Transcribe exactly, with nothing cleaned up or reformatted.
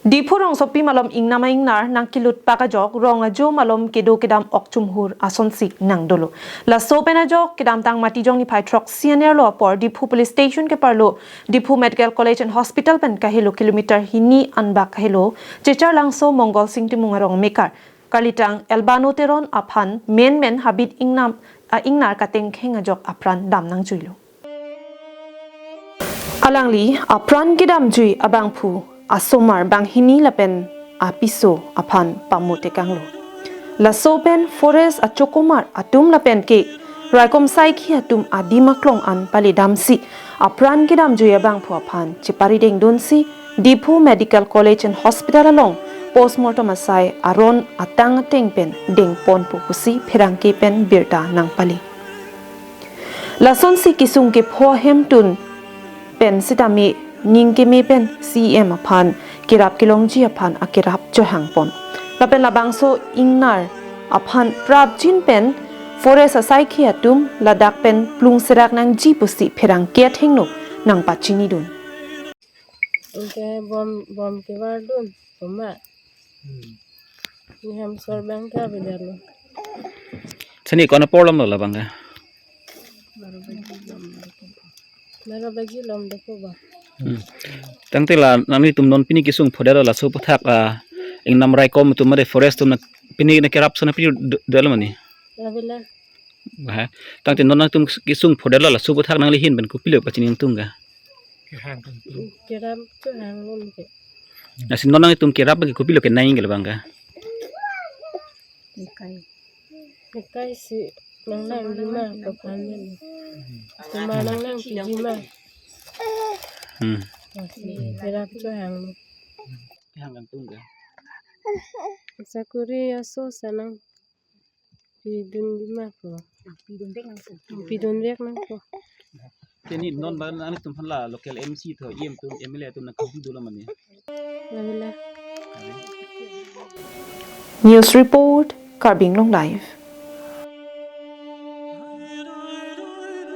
Diphu rongsopi malom ingnam a-ingnar nangkelutpak ajok rong ajo malom kedo kedam okchumhur asonsi nangdolo. Laso pen ajok kedamtang Matijong niphai throksi anerlo apor Diphu Police Station keparlo Diphu Medical College and Hospital pen kahelo kilometer hini anbak kahelo Checharlangso Mongol Sing Timung arong mekar kalitang Elbano Teron aphan menmen habit ingnam a-ingnar katengkheng ajok apran dam nangjuilo. Alangli apran kedamjui abangphu asomar banghini lapen apiso aphan pamu tekanglo. Laso pen forest achokomar atum lapen ke raikom saikhi atum adim aklong an palidamsi apran kedamjui abangphu aphan cheparidengdunsi Diphu Medical College and Hospital along postmortem asai aron atang ateng pen dengponpo pusi pherangke pen birta nangpali. Lasonsi kesung kepho ahemtun pen sitame ning keme pen C E M aphan kerap kelongji aphan akerap chohangpon. Lapen labangso ingnar aphan prapjin pen forest asaikhi atum ladak pen plung serak nangji pusi pherangke athengno nangpachinidun. Anke bom, bom kevardun, boma. Hmm. Ni hem sor bang ke avedetlo. Seni ko-an apor lomlo labang ke? Baro baji lom deko. Baro baji lom deko ba. Hmm. Tangte la nanglitum non pini kesung phodetlo laso aputhak, ah, ingnam raikom atum mate forest atum na pini na kerap sona pini do, dolo mani. Lavela. Wah. Tangte non nangtum kesung phodetlo laso aputhak nangli ahin pen kopilo pachiningtung ke? Kehang kan tu. Kerap tu hang lom ke. Lasi non nangtum kerap ke kopilo kenangji ke labang ke? Nekai. Nekai si nanglangji ma kapanen. Cuma nanglangji ma. Hmm. Lasi kerap tu hang lom. Kehang kan tu ke? Sakuri aso sanang. Pidun lima po. Pidun vek nangpo. Pidun vek nangpo. Teni non ba nangtum aphan la local M C tho, E M atum, M L A atum nangkahum dolo mani. Lavela. News report, Karbi Anglong Live.